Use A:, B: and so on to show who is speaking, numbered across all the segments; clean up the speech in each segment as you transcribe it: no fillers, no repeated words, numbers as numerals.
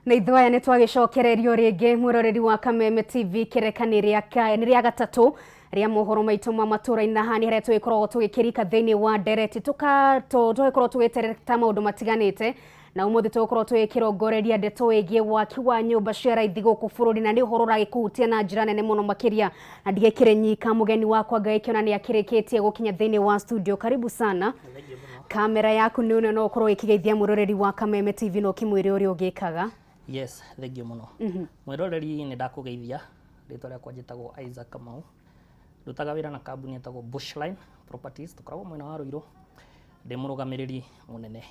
A: Na ithuĩ aya nĩ twagĩcokererio rĩngĩ, mwĩroreri wa Kameme TV. Kĩreka nĩ rĩa gatatũ rĩa mohoro maitũ ma matũra-inĩ, na haha nĩ harĩa tũgĩkoragwo tũgĩkĩrika thĩinĩ wa ndereti, tũgĩkorwo tũgĩtereta maũndũ matiganĩte. Na ũmũthĩ tũgũkorwo tũgĩkĩrongoreria ndeto ĩgiĩ waki wa nyũmba cia raithi gũkũ bũrũri, na nĩ ũhoro ũragĩkũhutia na njĩra nene mũno makĩria. Na ndigĩkĩrĩ nyika, mũgeni wakwa ngagĩkĩona nĩ akĩrĩkĩtie gũkinya thĩinĩ wa studio. Karibu sana. Kamera yaku nĩ ũno, no ũkorwo ũkĩgeithia mwĩroreri wa Kameme TV na ũkĩmwĩre ũrĩa ũgĩkaga.
B: Yes, thengiũ mũno, mwĩroreri. Nĩ ndakũgeithia. Rĩtwa rĩakwa njĩtagwo Isaac Kamau, ndutaga wĩra na kambuni ĩtagwo Bushline Properties, tũkoragwo mwena wa Ruiru, ndĩ mũrũgamĩrĩri mũnene.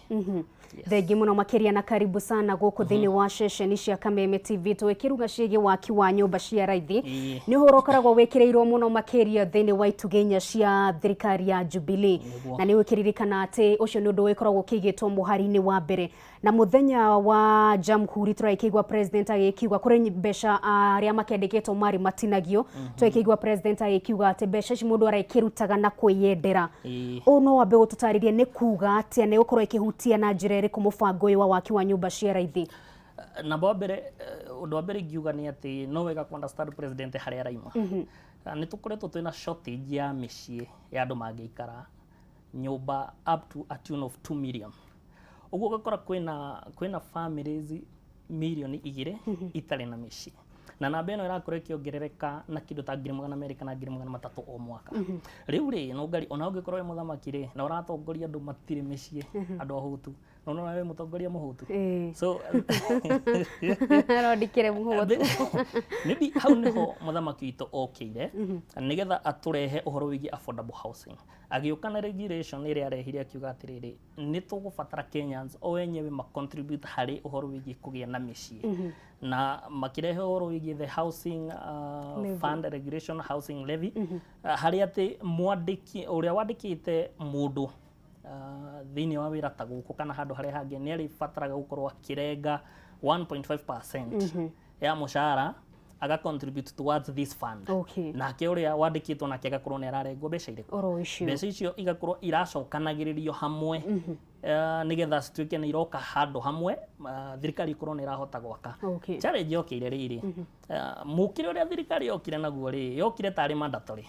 B: Yes.
A: Thengi mũno makĩria na karibu sana gũkũ thĩinĩ wa ceceni cia Kameme TV, tũgĩkĩruga ciĩgiĩ waki wa nyũmba cia raithi. Nĩ ũhoro ũkoragwo wĩkĩrĩirwo mũno makĩria thĩinĩ wa itugĩ inya cia thirikari ya Jubilee. Na nĩ ũkĩririkana atĩ ũcio nĩ ũndũ ũgĩkoragwo ũkĩigĩtwo mũhari-inĩ wa mbere. Na mũthenya wa Jamhuri tũragĩkĩigua president agĩkiuga kũrĩ mbeca arĩa makĩandĩkĩtwo marĩ matinagio. Tũragĩkĩigua president agĩkiuga atĩ mbeca ici mũndũ arekĩrutaga na kwĩyendera. Ũũ no wambe gũtũtarĩria nĩ kuga atĩa, nĩ gũkorwo ĩkĩhutia na njĩra ĩrĩkũ mũbango ũyũ wa waki wa nyũmba cia raithi?
B: Namba wa mbere, ũndũ wa mbere ingiuga nĩ atĩ no wega ku understand president harĩa araima. Nĩ tũkoretwo twĩna shortage ya mĩciĩ ya andũ mangĩikara nyũmba up to a tune of 2 million. Ũguo ũgakora kwĩna families 2 million itarĩ na mĩciĩ, na namba ĩno ĩrakorwo ĩkĩongerereka na kĩndũ ta 200,000 kana 300,000 o mwaka. Rĩu rĩ, nũngari ona ũngĩkorwo wĩ mũthamaki rĩ, na ũratongoria andũ matirĩ mĩciĩ, andũ ahũtu, no nona wĩ mũtongoria mũhũtu. So
A: no ndikĩrĩ mũhũtu.
B: Maybe hau nĩho mũthamaki witũ okĩire nĩgetha atũrehe ũhoro wĩgiĩ affordable housing. Agĩũka na regulation ĩrĩa arehire, akiuga atĩrĩrĩ, nĩ tũgũbatara Kenyans o enyewe ma contribute harĩ ũhoro wĩgiĩ kũgĩa na mĩciĩ, na makĩrehe ũhoro wĩgiĩ the housing
A: levy.
B: Fund regulation, housing levy, harĩa atĩ mwandĩki ũrĩa wandĩkĩte mũndũ thĩinĩ wa wĩra ta gũkũ kana handũ harĩa hangĩ nĩ arĩbataraga gũkorwo akĩrenga 1.5% ya mũcara aga contribute towards this fund. Nake ũrĩa wandĩkĩtwo nake agakorwo nĩ ararengwo mbeca irĩkũ?
A: Oro icio.
B: Mbeca icio igakorwo iracokanagĩrĩrio hamwe nĩgetha cituĩke nĩ iroka handũ hamwe, thirikari ikorwo nĩ ĩrahota gwaka. Challenge yokĩire rĩrĩ, mũkĩre ũrĩa thirikari yokire naguo rĩ, yokire tarĩ mandatory,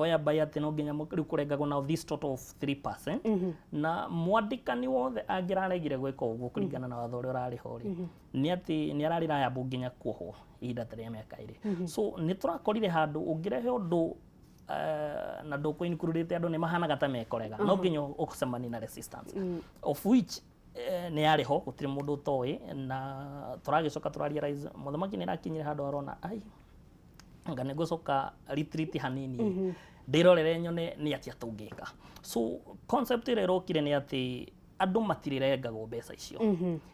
B: whereby atĩ no nginya rĩu kũrengagwo now this total of 3%, na mwandĩkani wothe angĩraregire gwĩka ũguo kũringana na watho ũrĩa ũrarĩ ho rĩ, nĩ atĩ nĩ ararĩ liable nginya kuohwo ihinda ta rĩa mĩaka 2. So nĩ tũrakorire handũ ũngĩrehe ũndũ na ndũkũ include andũ, nĩ mahanaga ta mekorega, no nginya ũcemanie na resistance, of which nĩ yarĩ ho, gũtirĩ mũndũ ũtoĩ. Na tũragĩcoka tũra realize mũthamaki nĩ arakinyire handũ arona ai anga nĩ ngũcoka retreat hanini, ndĩrorere nyone nĩ atĩa tũngĩka. So concept ĩrĩa ĩrokire nĩ atĩ andũ matirĩrengagwo mbeca icio,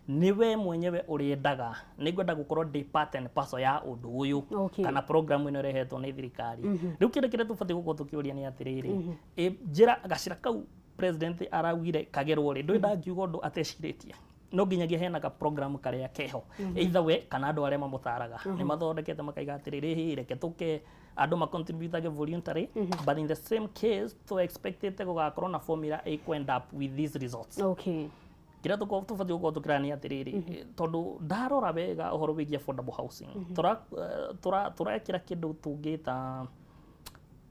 B: nĩ we mwenyewe ũrĩendaga, nĩ ngwenda gũkorwo ndĩ part and parcel ya ũndũ ũyũ kana program ĩno ĩrehetwo nĩ thirikari. Rĩu kĩndũ kĩrĩa tũbatiĩ gũkorwo tũkĩũria nĩ atĩrĩrĩ, njĩra gacĩra kau president araugire kagerwo rĩ, ndũĩ ndangiuga ũndũ atecirĩtie, no nginyagia hena ka program karĩa keho, either we kana andũ arĩa mamũtaraga nĩ mathondekete makaiga atĩrĩrĩ, hĩ reke tũke andũ ma contributage voluntary, but in the same case to expectĩte gũgakorwo na formula ĩkũ end up with these results. Kĩrĩa tũbatiĩ gũkorwo tũkĩrora nĩ atĩrĩrĩ, tondũ ndarora wega ũhoro wĩgiĩ affordable housing, tũrekĩra kĩndũ tũngĩta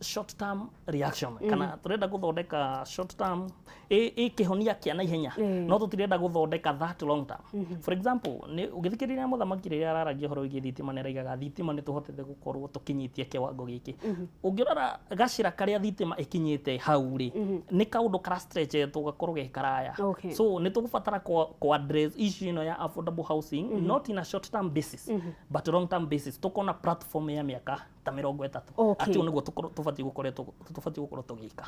B: short term reaction, kana tũrenda gũthondeka short term ĩ kĩhonia kĩa naihenya, no tũtirenda gũthondeka that long term. For example, nĩ ũgĩthikĩrĩria mũthamaki rĩrĩa araragia ũhoro wĩgiĩ thitima, nĩ araigaga thitima nĩ tũhotete gũkorwo tũkinyĩtie kĩwango gĩkĩ. Ũngĩrora gacĩra karĩa thitima ĩkinyĩte hau rĩ, nĩ kaũndũ kara stretchetwo gakorwo ge karaya. So nĩ tũgũbatara kũ address issue ĩno ya affordable housing not in a short term basis but long term basis, tũkona platform ya mĩaka ta 30. Atĩ ũũ nĩguo tũbatiĩ gũkorwo tũgĩka.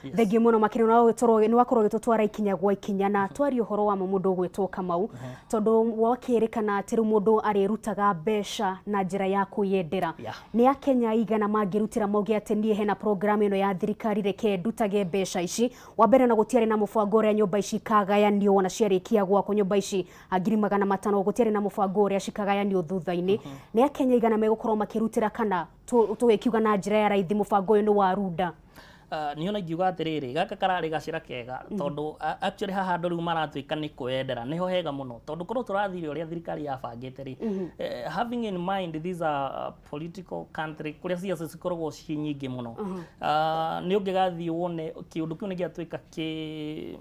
B: Yes.
A: Thengiũ mũno makĩria, nĩ wakorwo ũgĩtũtwara ikinya gwa ikinya na twaria ũhoro wa ma mũndũ ũgwĩtwo Kamau, tondũ wakĩrĩkana atĩ rĩu mũndũ arĩrutaga mbeca na njĩra ya kwĩyendera. Nĩ akenya aigana mangĩrutĩra mauge atĩ niĩ hena program ĩno ya thirikari, reke ndutage mbeca ici? Wa mbere, na gũtiarĩ na mũbango ũrĩa nyũmba ici ikagayanio ona ciarĩkia gwakwo, nyũmba ici 500,000, gũtiarĩ na mũbango ũrĩa cikagayanio thutha-inĩ. Nĩ akenya aigana megũkorwo makĩrutĩra, kana tũgĩkiuga na njĩra ya raithi, mũbango ũyũ nĩ wa runda?
B: Niĩ ona ingiuga atĩrĩrĩ, gaka kararĩ gacĩra kega, tondũ actually haha andũ rĩu maratuĩka nĩ kwĩyendera, nĩho hega mũno, tondũ korwo tũrathire ũrĩa thirikari yabangĩte rĩ, having in mind these are political country kũrĩa ciaca cikoragwo ciĩ nyingĩ mũno, nĩ ũngĩgathiĩ wone kĩũndũ kĩu nĩ gĩatuĩka kĩ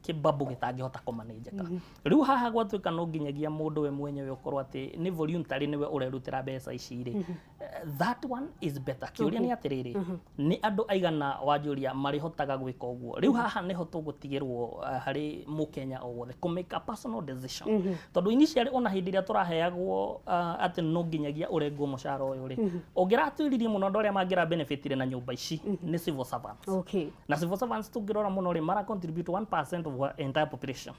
B: kĩbambo gĩtangĩhota kũmanĩnjĩka. Rĩu haha gwatuĩka no nginyagia mũndũ we mwenyewe ũkorwo atĩ nĩ voluntary, nĩwe ũrerutĩra mbeca ici rĩ, that one is better. Kĩũria nĩ atĩrĩrĩ, nĩ andũ aigana wanjũria marĩhotaga gwĩka ũguo? Rĩu haha nĩho tũgũtigĩrwo harĩ mũkenya o wothe kũ make a personal decision, tondũ initially ona hĩndĩ ĩrĩa tũraheagwo atĩ no nginyagia ũrengwo mũcara ũyũ rĩ, ũngĩratwĩririe mũno andũ arĩa mangĩra benefitire na nyũmba ici nĩ civil servants. Na civil servants tũngĩrora mũno rĩ, mara contribute 1% of our entire population.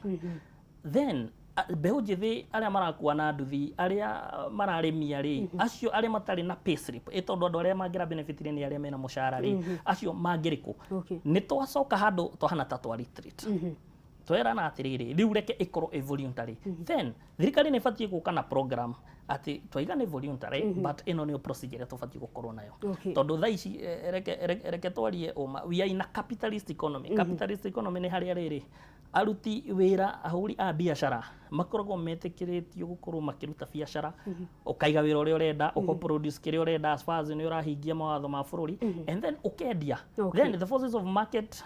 B: Then mbeũ njĩthĩ arĩa marakua na nduthi, arĩa mararĩmia rĩ, acio arĩa matarĩ na pay slip, ĩ tondũ andũ arĩa mangĩra benefitire nĩ arĩa mena mũcara rĩ, acio mangĩrĩ kũ? Nĩ twacoka handũ twahana ta twa retreat, twerana atĩrĩrĩ, rĩu reke ĩkorwo ĩ voluntary. Then thirikari nĩ ĩbatiĩ gũka na program atĩ twaiga nĩ voluntary, but ĩno nĩyo procedure ĩrĩa tũbatiĩ gũkorwo nayo, tondũ thaa ici reke twarie ũma, we are in a capitalist economy. Capitalist economy nĩ harĩa rĩrĩ aruti wĩra, ahũri a biacara makoragwo metĩkĩrĩtio gũkorwo makĩruta biacara, ũkaiga wĩra ũrĩa ũrenda, ũko produce kĩrĩa ũrenda as far as nĩ ũrahingia mawatho ma bũrũri, and then ũkendia. Then the forces of market,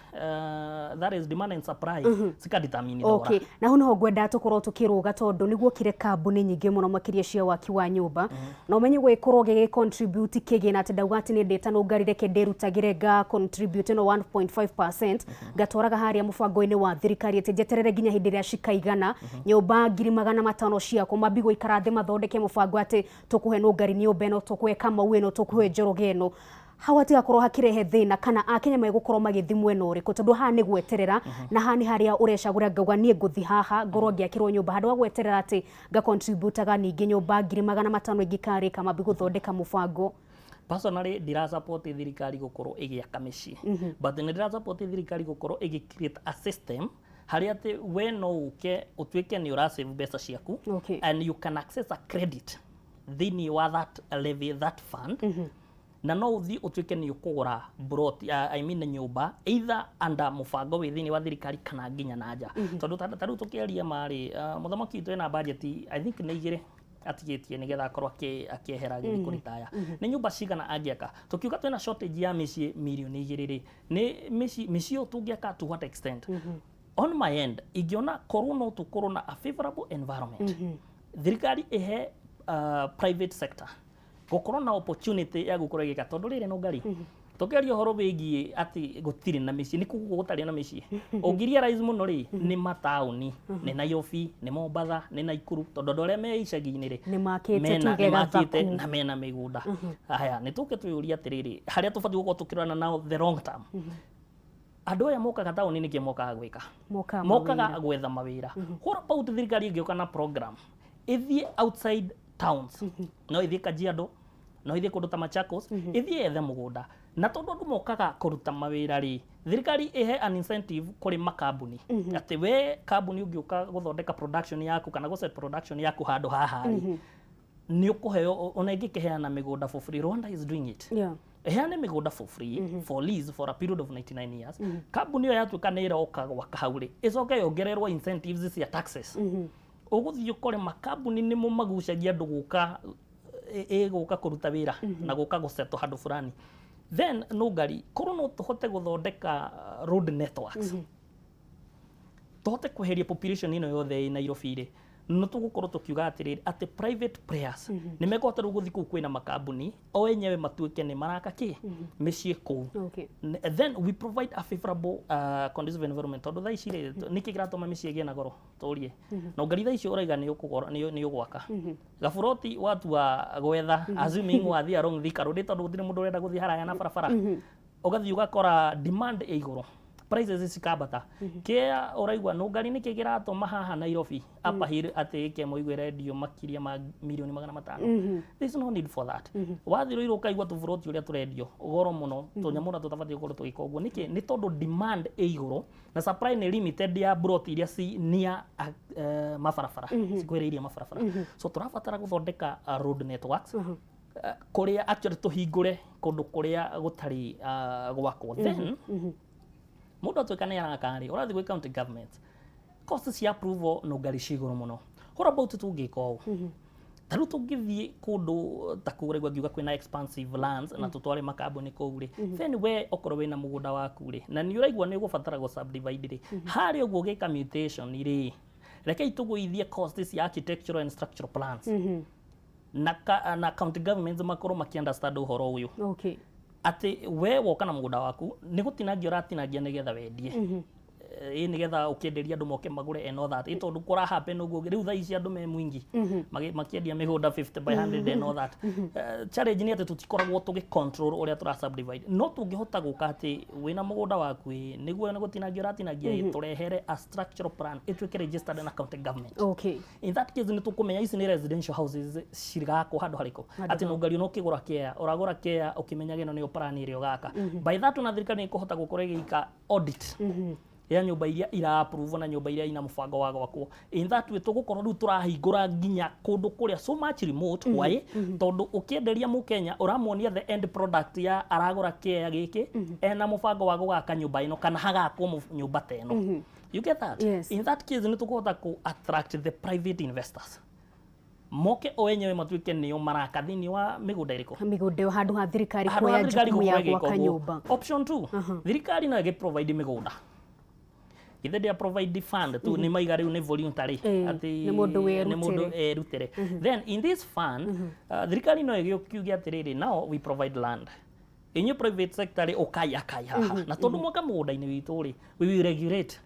B: that is demand and supply, cikadetermine thogora.
A: Okay, na hau niho ngwenda tukorwo tukiruga, tondu niguo kire kambuni nyingĩ mũno makĩria cia waki wa nyũmba, na ũmenye gwĩkorwo gĩgĩ contribute kĩgĩna, atĩ ndauga atĩ nĩ ndĩta nũngari, reke ndĩrutagĩre nga contribute ĩno 1.5% ngatwaraga harĩa mũbango-inĩ wa thirikari, atĩ njeterere nginya hĩndĩ ĩrĩa cikaigana nyũmba 500,000 ciakwa, mambi gũikara thĩ mathondeke mũbango atĩ tũkũhe nũngari nyũmba ĩno, tũkũhe Kamau ĩno, tũkũhe Njoroge ĩno. Hau hatigakorwo hakirehe thĩna kana akenya megũkorwo magĩthiĩ mwena ũrĩkũ? Tondũ haha nĩ gweterera, na haha nĩ harĩa ũrecagũra, ngauga niĩ ngũthi haha ngorwo ngĩakĩrwo nyũmba handũ ha gweterera atĩ ngacontributaga ningĩ nyũmba 500,000 ingĩkarĩka, mambi gũthondeka mũbango.
B: Personally, ndira support thirikari gũkorwo ĩgĩaka mĩciĩ, but nĩ ndĩra support thirikari gũkorwo ĩgĩ create a system harĩa atĩ we no ũke ũtuĩke nĩ ũra save mbeca ciaku and you can access a credit thĩinĩ wa that levy, that fund, na no ũthiĩ ũtuĩke nĩ ũkũgũra plot, I mean nyũmba, either under mũbango wĩ thĩinĩ wa thirikari kana nginya na nja. Tondũ ta rĩu tũkĩaria marĩ mũthamaki witũ ena budget, I think nĩ igĩrĩ atigĩtie nĩgetha akorwo akĩehera agĩthiĩ kũritaya. Nĩ nyũmba cigana angĩaka? Tũkiuga twĩna shortage ya mĩciĩ mirioni 2 rĩ, nĩ mĩciĩ ĩyo tũngĩaka to what extent? On my end, ingĩona korwo no tũkorwo na a favorable environment, thirikari ĩhe private sector gũkorwo na opportunity ya gũkorwo ĩgĩka, tondũ rĩrĩ no ngari tũkĩaria ũhoro wĩgiĩ atĩ gũtirĩ na mĩciĩ, nĩ kũguo gũtarĩ na mĩciĩ. Ũngĩ realize mũno rĩ, nĩ mataũni, nĩ Nairobi, nĩ Mombatha, nĩ Naikuru, tondũ andũ arĩa me icagi-inĩ rĩ,
A: Nĩ makĩte
B: mena
A: tuge
B: nĩ makĩte
A: gathaku.
B: Na mena mĩgũnda. Haya, nĩ tũke twĩyũrie atĩrĩrĩ, harĩa tũbatiĩ gũkorwo tũkĩrora nao the long term, andũ aya mokaga taũni nĩkĩ mokaga gwĩka?
A: Mokaga
B: Mokaga
A: mawĩra.
B: Gwetha mawĩra. What about thirikari ĩngĩũka na program ĩthiĩ outside towns, no ĩthiĩ Kajiado, no ĩthiĩ kũndũ ta Machakos, ĩthiĩ yethe mũgũnda, na tondũ andũ mokaga kũruta mawĩra rĩ, thirikari ĩhe an incentive kũrĩ makambuni atĩ we kambuni ũngĩũka gũthondeka production yaku kana gũset production yaku handũ haha rĩ, nĩ ũkũheo, ona ĩngĩkĩheana mĩgũnda for free. Rwanda is doing it. Ĩheane mĩgũnda for free, for lease for a period of 99 years. Kambuni ĩyo yatuĩka nĩ ĩroka gwaka hau rĩ, ĩcoke yongererwo incentives cia taxes. Ũgũthiĩ ũkore makambuni nĩmo magucagia andũ gũka ĩgũka kũruta wĩra na gũka gũsettle handũ fulani. Then nũngari korwo no tũhote gũthondeka road networks, tũhote kweheria population ĩno yothe ĩ Nairobi rĩ, no tũgũkorwo tũkiuga atĩrĩrĩ, atĩ private players nĩ mekũhota rĩu gũthiĩ kũu kwĩna makambuni o enyewe matuĩke nĩ maraka kĩ mĩciĩ kũu. Then we provide a favorable conducive environment, tondũ thaa ici rĩ, nĩkĩ kĩratũma mĩciĩ ĩgĩe na goro? Tũrie na ũngari thaa ici ũraiga nĩ ũkũgũra, nĩ ũgwaka gaburoti, watua gwetha, assuming wathiĩ along Thika Road, tondũ gũtirĩ mũndũ ũrenda gũthiĩ haraya na barabara, ũgathiĩ ũgakora demand ĩ igũrũ, prices cikambata. Kĩa ũraigua nũngari nĩkĩ kĩratũma haha Nairobi Upper Hill atĩ ĩke mũigue ĩrendio makĩria ma mirioni 500? There is no need for that. Wathiĩ Ruiru ũkaigua tũburoti ũrĩa tũrendio goro mũno, tũnyamũ na tũtabatiĩ gũkorwo tũgĩka ũguo. Nĩkĩ? Nĩ tondũ demand ĩ igũrũ na supply nĩ limited ya plot iria ci near mabarabara, cikuhĩrĩirie mabarabara. So tũrabatara gũthondeka road networks. Kũrĩa actually tũhingũre kũndũ kũrĩa gũtarĩ gwakwo, then mũndũ atuĩka nĩ araka rĩ, ũrathiĩ gwĩ county government, cost cia approval no ngari ci igũrũ mũno. What about tũngĩka ũũ? Ta rĩu tũngĩthiĩ kũndũ ta kũu ũraigua ngiuga kwĩna expansive lands na tũtware makambuni kũu rĩ, then we okorwo wĩna mũgũnda waku rĩ, na nĩ ũraigua nĩ ũgũbatara gũ subdivide rĩ, harĩa ũguo ũgĩka mutation rĩ, rekei tũgũithie cost cia architectural and structural plans na county governments makorwo maki understand ũhoro ũyũ atĩ we woka na mũgũnda waku, nĩ gũtinangia ũratinangia nĩgetha wendie, ĩ nĩgetha ũkĩenderia andũ moke magũre and all that. Ĩ tondũ kũra happen ũguo rĩu thaa ici andũ me mwingi makĩendia mĩgũnda 50 by 100 and all that. Challenge nĩ atĩ tũtikoragwo tũgĩ control ũrĩa tũra subdivide, no tũngĩhota gũka atĩ wĩna mũgũnda waku, ĩ nĩguo nĩ gũtinangia ũratinangia, ĩ tũrehere a structural plan ĩtuĩke registered na county government. In that case nĩ tũkũmenya ici nĩ residential houses cigakwo handũ harĩkũ, atĩ nũngari ona ũkĩgũra kea ũragũra kea ũkĩmenyaga ĩno nĩyo plan ĩrĩa ũgaka. By that ona thirikari nĩ ĩkũhota gũkorwo ĩgĩka audit ya nyũmba iria ira approve na nyũmba iria ina mũbango wa gwakwo. In that way tũgũkorwo rĩu tũrahingũra nginya kũndũ kũrĩa so much remote. Why? Tondũ ũkĩenderia mũkenya ũramuonia the end product ya aragũra kĩea gĩkĩ ena mũbango wa gũgaka nyũmba ĩno kana hagakwo nyũmba ta ĩno. You get that?
A: Yes.
B: In that case nĩ tũkũhota kũ attract the private investors moke o enyewe matuĩke nĩo maraka thĩinĩ wa mĩgũnda ĩrĩkũ?
A: Mĩgũnda ĩyo, handũ ha thirikari
B: Handũ ha
A: kuoya
B: thirikari
A: jukumu ya
B: gũkorwo ĩgĩka
A: gwaka
B: ũguo.
A: nyũmba.
B: Option two, thirikari no ĩgĩ provide mĩgũnda. Githĩ ndĩa provide fund tu nĩ maiga rĩu nĩ voluntary atĩ
A: nĩ mũndũ
B: nĩ mũndũ
A: wĩrutĩre.
B: Erutĩre. Then in this fund thirikari no ĩgĩkiuge atĩrĩrĩ, now we provide land, inyuĩ private sector rĩ, ũkai akai haha, na tondũ mwaka mũgũnda-inĩ witũ rĩ, we will regulate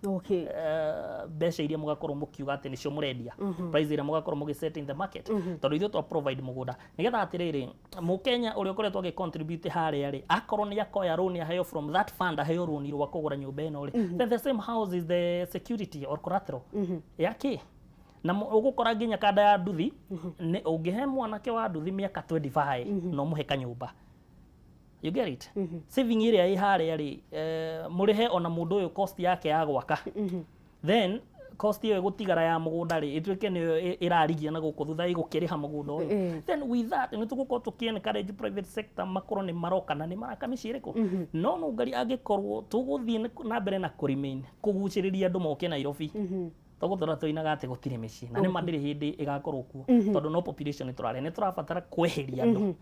B: mbeca iria mũgakorwo mũkiuga atĩ nĩcio mũrendia, price ĩrĩa mũgakorwo mũgĩ set in the market, tondũ ithuĩ twa provide mũgũnda nĩgetha atĩrĩrĩ mũkenya ũrĩa ũkoretwo agĩ contribute harĩa rĩ, akorwo nĩ akoya loan aheo from that fund, aheo loan rwa kũgũra nyũmba ĩno rĩ, then the same house is the security or collateral ya kĩ na ũgũkora nginya kanda ya nduthi nĩ ũngĩhe mwanake wa nduthi mĩaka 25 no mũhe kanyũmba. You get it? Saving ĩrĩa ĩ harĩa rĩ, mũrĩhe ona mũndũ ũyũ cost yake ya gwaka, then cost ĩyo ĩgũtigara ya mũgũnda rĩ, ĩtuĩke nĩyo ĩrarigia na gũkũ thutha ĩgũkĩrĩha mũgũnda ũyũ. Then with that nĩ tũgũkorwo tũkĩ encourage private sector makorwo nĩ maroka na nĩ maraka mĩciĩ ĩrĩkũ. No nũngari angĩkorwo tũgũthiĩ na mbere na kũ remain kũgucĩrĩria andũ moke Nairobi, tũgũtũra tũinaga atĩ gũtirĩ mĩciĩ, na nĩ ma ndĩrĩ hĩndĩ ĩgakorwo kuo, tondũ no population tũrarĩa. Nĩ tũrabatara kweheria andũ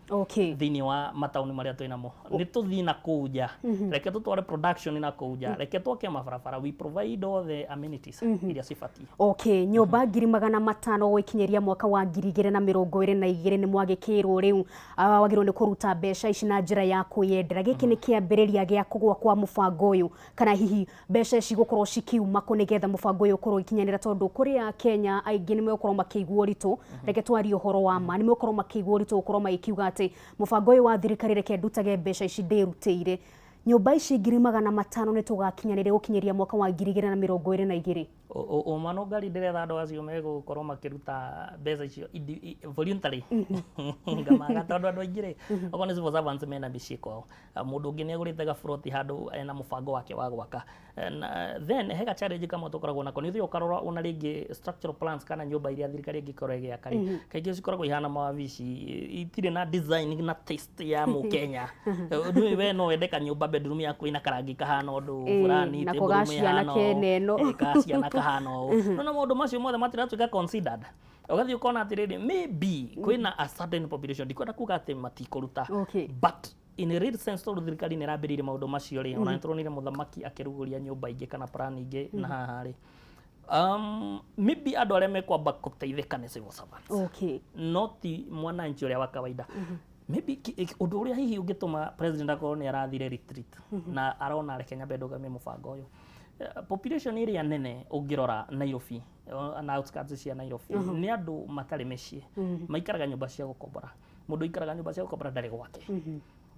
B: thĩinĩ wa mataũni marĩa twĩ namo, nĩ tũthiĩ na kũu nja, reke tũtware production na kũu nja, reke twake mabarabara, we provide all the amenities iria cibatiĩ.
A: Okay, nyũmba 500,000 gũgĩkinyĩria mwaka wa 2022 nĩ mwagĩkĩrwo rĩu wagĩrĩirwo nĩ kũruta mbeca ici na njĩra ya kwĩyendera. Gĩkĩ nĩ kĩambĩrĩria gĩa kũgũa kwa mũbango ũyũ, kana hihi mbeca ici gũkorwo cikiuma kũ nĩgetha mũbango ũyũ ũkorwo ũgĩkinyanĩra? Tondũ kũrĩ a Kenya aingĩ nĩ megũkorwo makĩigua ũritũ, reke twarie ũhoro wa ma, nĩ megũkorwo makĩigua ũritũ gũkorwo magĩkiuga atĩ mũbango ũyũ wa thirikari, reke ndutage mbeca ici ndĩrutĩire. Nyũmba ici 500,000 nĩ tũgakinyanĩria gũkinyĩria mwaka wa 2022?
B: Ũma no ngari ndĩretha andũ acio megũkorwo makĩruta mbeca icio voluntary ngamaga, tondũ andũ aingĩ rĩ, okorwo nĩ civil servants mena mĩciĩ kwao. Ah, mũndũ ũngĩ nĩ agũrĩte gaburoti handũ ena mũbango wake wa gwaka. Na then he ga challenge kamwe tũkoragwo nako, nĩ ũthiaga ũkarora ona rĩngĩ structural plans kana nyũmba iria thirikari ĩngĩkorwo ĩgĩaka rĩ, kaingĩ cikoragwo ihana mawabici, itirĩ na design na taste ya mũkenya. Ndũĩ we no wende kanyũmba bedroom yaku ĩna karangi kahana ũndũ fulani,
A: nako
B: table room
A: ga ciana
B: ĩhana ũũ,
A: kene ĩno.
B: Ka ciana kahana ũũ. No na maũndũ macio mothe matiratuĩka considered. Ũgathiĩ ũkona atĩrĩrĩ, maybe kwĩna a certain population, ndikwenda kuga atĩ matikũruta, but in a real sense tondũ thirikari nĩ ĩrambĩrĩirie maũndũ macio rĩ, ona nĩ tũronire mũthamaki akĩrugũria nyũmba ingĩ kana plan ingĩ na haha rĩ, maybe andũ arĩa mekwamba gũteithĩka nĩ civil servants, no ti mwananchi ũrĩa wa kawaida. Maybe ũndũ ũrĩa hihi ũngĩtũma president akorwo nĩ arathire retreat na arona reke nyambe ndũgamie mũbango ũyũ, population ĩrĩa nene ũngĩrora Nairobi na outskirts cia Nairobi nĩ andũ matarĩ mĩciĩ, maikaraga nyũmba cia gũkombora. Mũndũ ũikaraga nyũmba cia gũkombora ndarĩ gwake,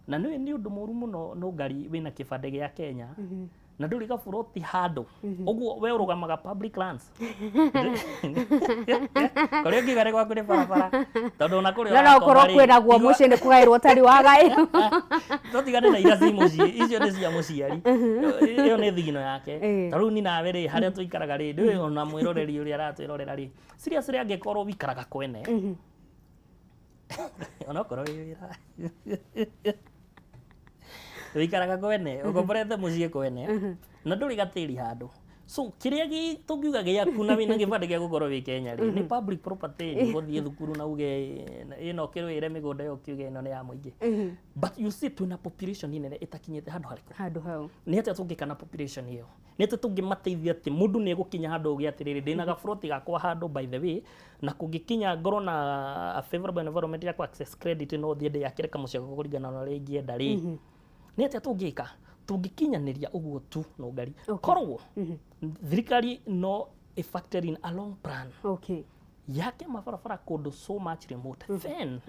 B: na nĩ ũndũ mũru mũno nũngari wĩna kĩbandĩ gĩa Kenya na ndũrĩ gaburoti handũ ũguo we ũrũgamaga public lands kũrĩa ũngiuga nĩ gwaku nĩ barabara, tondũ ona kũrĩa
A: No
B: ũrakoma
A: ũkorwo
B: rĩ,
A: kwĩragwo mũciĩ nĩ kũgaĩrwo ũtarĩ wagaĩrwo.
B: Tũtigane na iria ci mũciĩ, icio nĩ cia mũciari, ĩyo nĩ thigino yake. Ta rĩu ni nawe rĩ, harĩa tũikaraga rĩ, ndũĩ ona mwĩroreri ũrĩa aratwĩrorera rĩ, seriously, angĩkorwo wikaraga kwene, Onokorwo wĩ wĩra wĩikaraga kwene, ũkomborete mũciĩ kwene na ndũrĩ gatĩri handũ, so kĩrĩa tũngiuga gĩaku na wĩna gĩbandĩ gĩa gũkorwo wĩ Kenya rĩ, nĩ public property. Nĩ gũthiĩ thukuru na uge ĩno kĩrwĩre mĩgũnda ĩyo, ũkiuge ĩno nĩ ya mũingĩ. But you see, twĩna population nene ĩtakinyĩte handũ harĩkũ?
A: Handũ hau.
B: Nĩ atĩa tũngĩka na population ĩyo? Nĩ atĩa tũngĩmateithia atĩ mũndũ nĩ egũkinya handũ uge atĩrĩrĩ, ndĩna gaburoti gakwa handũ, by the way, na kũngĩkinya ngorwo na a favorable environment ya ku access credit, no thiĩ ndĩyakĩre kamũciĩ gakwa kũringana na ũrĩa ingĩenda rĩ, nĩ atĩa tũngĩka tũngĩkinyanĩria ũguo tu? No ngari korwo thirikari no ĩ factor in a long plan yake mabarabara kũndũ so much remote, then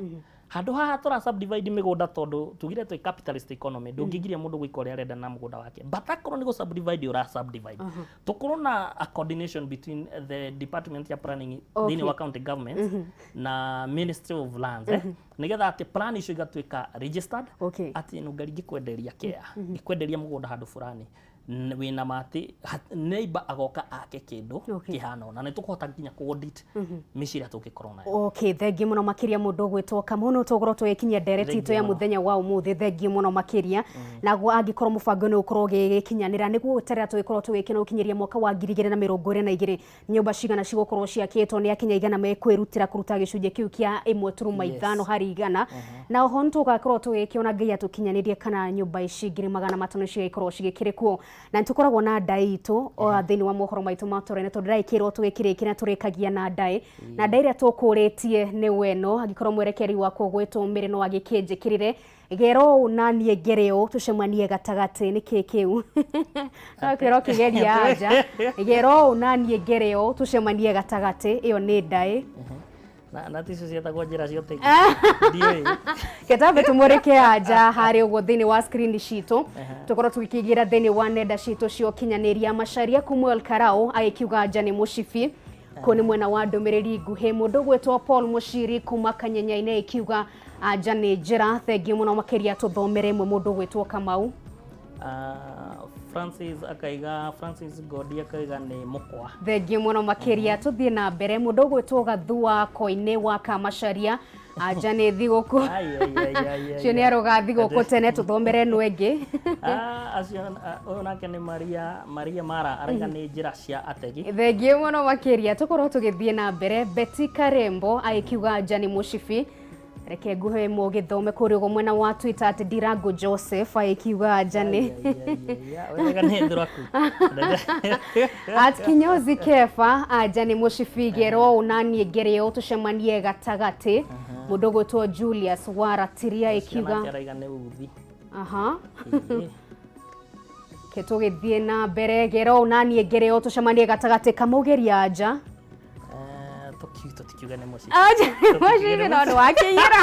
B: handũ haha tũra subdivide mĩgũnda, tondũ tugire twĩ capitalist economy, ndũngĩgiria mũndũ gwĩka ũrĩa arenda na mũgũnda wake, but akorwo nĩ gũ subdivide ũra subdivide, tũkorwo na a coordination between the department ya planning thĩinĩ wa county government na Ministry of Lands, nĩgetha atĩ plan icio igatuĩka registered, atĩ nũngari ngĩkwenderia kea ngĩkwenderia mũgũnda handũ fulani, wĩna matĩ neighbor agoka ake kĩndũ kĩhana ũna, nĩ tũkũhota nginya ku audit mĩciĩ ĩrĩa tũngĩkorwo nayo.
A: Okay, thengiũ mũno makĩria mũndũ ũgwĩtwo Kamau. No tũgũkorwo tũgĩkinyia ndereti itũ ya
B: Thengiũ mũno.
A: Mũthenya wa ũmũthĩ. Thengiũ mũno makĩria. Naguo angĩkorwo mũbango nĩ ũkorwo ũgĩkinyanĩra, nĩguo gweterera tũgĩkorwo tũgĩkena gũkinyĩria mwaka wa 2022, nyũmba cigana cigũkorwo ciakĩtwo, nĩ akinya igana mekwĩrutĩra kũruta gĩcunjĩ kĩu kĩa ĩmwe turuma ithano harĩ igana, na oho nĩtũgakorwo tũgĩkĩona Ngai atũkinyanĩrie kana nyũmba ici 500,000 cigĩkorwo cigĩkĩrĩkuo. Na nĩtũkoragwo na ndaĩ itũ o thĩinĩ wa mohoro maitũ ma tũrene, tondũ ndĩraikĩrwo tũgĩkĩrĩkia na tũrĩkagia na ndaĩ, na ndaĩ ĩrĩa tũkũrĩtie nĩ weno. Angĩkorwo mwerekeri wakwa ũgwĩtwo Mĩrĩ no agĩkĩnjĩkĩrĩre gero ũũ na niĩ ngere ũũ, tũcemanie gatagatĩ. Nĩ kĩ kĩu no kĩro kĩgeria anja? Gero ũũ na niĩ ngere ũũ, tũcemanie gatagatĩ. Ĩyo nĩ ndaĩ.
B: Na ticio cietagwo njĩra cia ũtegi, ndiũĩ.
A: Ketambe tũmũrĩke anja harĩa ũguo thĩinĩ wa screen citũ, tũkorwo tũgĩkĩingĩra thĩinĩ wa nenda citũ cia ũkinyanĩria. Macaria kuma El Karau agĩkiuga anja nĩ mũcibi. Kũu nĩ mwena wa ndũmĩrĩri nguhĩ. Mũndũ ũgwĩtwo Paul Mũciri kuma Kanyenya-inĩ agĩkiuga anja nĩ njĩra. Thengiũ mũno makĩria. Tũthomere ĩmwe, mũndũ ũgwĩtwo Kamau.
B: Ah, Francis akaiga, Francis Godi akaiga nĩ mũkwa.
A: Thengiũ mũno makĩria. Tũthiĩ na mbere. Mũndũ ũgwĩtwo Gathua Koinĩ wa Kamacaria, anja nĩ thigũkũ.
B: Ai, ai, ai, ai, ai,
A: Cio nĩ
B: ai.
A: aroga thigũkũ tene. Tũthomere ĩno ĩngĩ.
B: Ah, acio ah, ũyũ nake nĩ Maria Mara araiga nĩ njĩra cia ategi.
A: Thengiũ mũno makĩria. Tũkorwo tũgĩthiĩ na mbere. Betty Karembo agĩkiuga anja nĩ mũcibi. Reke nguhe ĩmwe ũgĩthome kũrĩa ũguo mwena wa Twitter, atĩ Ndirango Joseph agĩkiuga anja nĩ
B: Wega, nĩ thuraku.
A: At kinyozi Kefa, anja nĩ mũcibi. Gero ũũ na niĩ ngere ũũ, tũcemanie gatagatĩ. Mũndũ ũgwĩtwo Julius Waratiria ĩkiuga
B: nake araiga nĩ uthi.
A: Aha.
B: Ĩĩ.
A: Ke tũgĩthiĩ na mbere. Gero ũũ na niĩ ngere ũũ, tũcemanie gatagatĩ. Kamũgeria anja.
B: Eh, tũtikiuge nĩ mũcibi.
A: Anja nĩ mũcibi, no nĩ wakĩiyĩra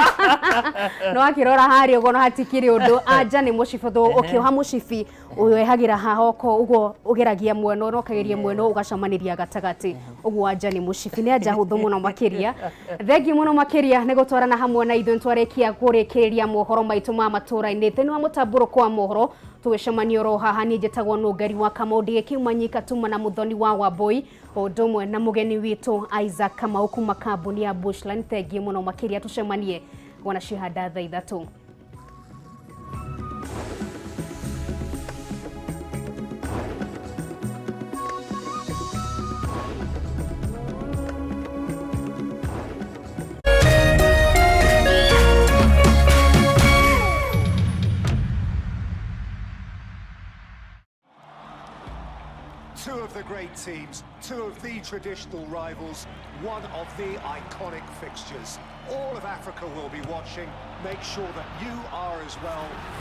A: no akĩrora harĩa ũguo no hatikĩrĩ ũndũ. Anja nĩ mũcibi tondũ ũkĩoha mũcibi wehagĩra haha oko ũguo, ũgeragia mwena ũrĩa ũkageria mwena ũyũ, ũgacamanĩria gatagatĩ ũguo. Anja nĩ mũcibi. Nĩ anja hũthũ mũno makĩria. Thengiũ mũno makĩria nĩ gũtwarana hamwe na ithuĩ. Nĩtwarĩkia kũrĩkĩrĩria mohoro maitũ ma matũra-inĩ thĩinĩ wa mũtambũrũko wa mohoro. Tũgĩcemania oro haha. Niĩ njĩtagwo Nũngari wa Kamau, ndigĩkiuma nyika tuma na Mũthoni wa Wambui o ũndũ ũmwe na mũgeni witũ Isaac Kamau kuma kambuni ya Bushline. Thengiũ mũno makĩria. Tũcemanie wona cihanda thaa 3.
C: Two of the great teams, two of the traditional rivals, one of the iconic fixtures. All of Africa will be watching. Make sure that you are as well.